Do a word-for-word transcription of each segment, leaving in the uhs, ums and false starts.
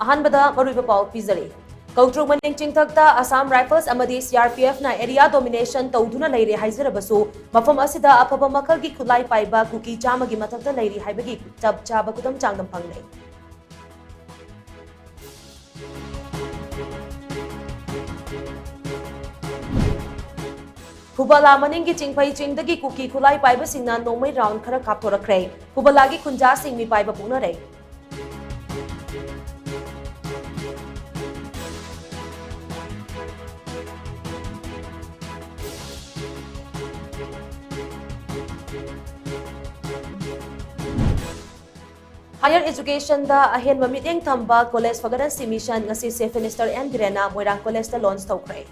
ꯑꯍꯥꯟꯕꯗ ꯃꯔꯨꯑꯣꯏꯕ ꯄꯥꯎ ꯄꯤꯖꯔꯤ꯫ ꯀꯧꯇ꯭ꯔꯨꯛ ꯃꯅꯤꯡ ꯆꯤꯡꯊꯛꯇ ꯑꯁꯥꯝ ꯔꯥꯏꯐꯜꯁ ꯑꯃꯗꯤ C R P F ꯅ area domination ꯇꯧꯗꯨꯅ ꯂꯩꯔꯦ ꯍꯥꯏꯖꯔꯕꯁꯨ, ꯃꯐꯝ ꯑꯁꯤꯗ ꯑꯐꯕ ꯃꯈꯜꯒꯤ ꯈꯨꯠꯂꯥꯏ ꯄꯥꯏꯕ ꯀꯨꯀꯤ ꯆꯥꯝꯃꯒꯤ ꯃꯊꯛꯇ ꯂꯩꯔꯤ ꯍꯥꯏꯕꯒꯤ ꯆꯞ ꯆꯥꯕ ꯈꯨꯗꯝ ꯆꯥꯡꯗꯝ ꯐꯪꯂꯦ꯫ ꯐꯨꯕꯂꯥ ꯃꯅꯤꯡꯒꯤ ꯆꯤꯡꯐꯩ ꯆꯤꯡꯗꯒꯤ ꯀꯨꯀꯤ ꯈꯨꯠꯂꯥꯏ ꯄꯥꯏꯕꯁꯤꯡꯅ ꯅꯣꯡꯃꯩ round ꯈꯔ ꯀꯥꯞꯊꯣꯔꯛꯈ꯭ꯔꯦ꯫ ꯐꯨꯕꯂꯥꯒꯤ ꯈꯨꯟꯖꯥꯁꯤꯡ ꯃꯤꯄꯥꯏꯕ ꯄꯣꯛꯅꯔꯦ꯫ Higher education ꯗ ꯑꯍꯦꯟꯕ ꯃꯤꯠꯌꯦꯡ ꯊꯝꯕ college ꯐꯒꯠꯍꯟꯁꯤ mission ꯉꯁꯤ Chief Minister N ꯕꯤꯔꯦꯟꯅ ꯃꯣꯏꯔꯥꯡ college ꯇ launch ꯇꯧꯈ꯭ꯔꯦ꯫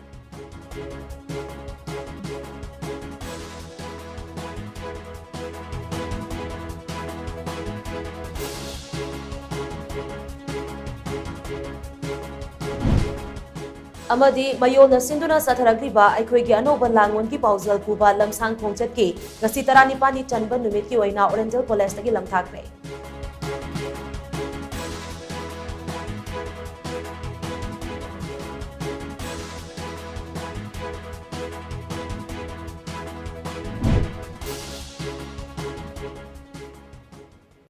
ꯑꯃꯗꯤ ꯃꯌꯣꯜꯅ ꯁꯤꯟꯗꯨꯅ ꯆꯠꯊꯔꯛꯂꯤꯕ ꯑꯩꯈꯣꯏꯒꯤ ꯑꯅꯧꯕ ꯂꯥꯡꯂꯣꯟꯒꯤ ꯄꯥꯎꯖꯦꯜ ꯄꯨꯕ ꯂꯝꯁꯥꯡ ꯈꯣꯡꯆꯠꯀꯤ ꯉꯁꯤ ꯇꯔꯥꯅꯤꯄꯥꯟꯅꯤ ꯆꯟꯕ ꯅꯨꯃꯤꯠꯀꯤ ꯑꯣꯏꯅ ꯑꯣꯔꯦꯟꯖꯦꯜ college ꯇꯒꯤ ꯂꯝꯊꯥꯈ꯭ꯔꯦ꯫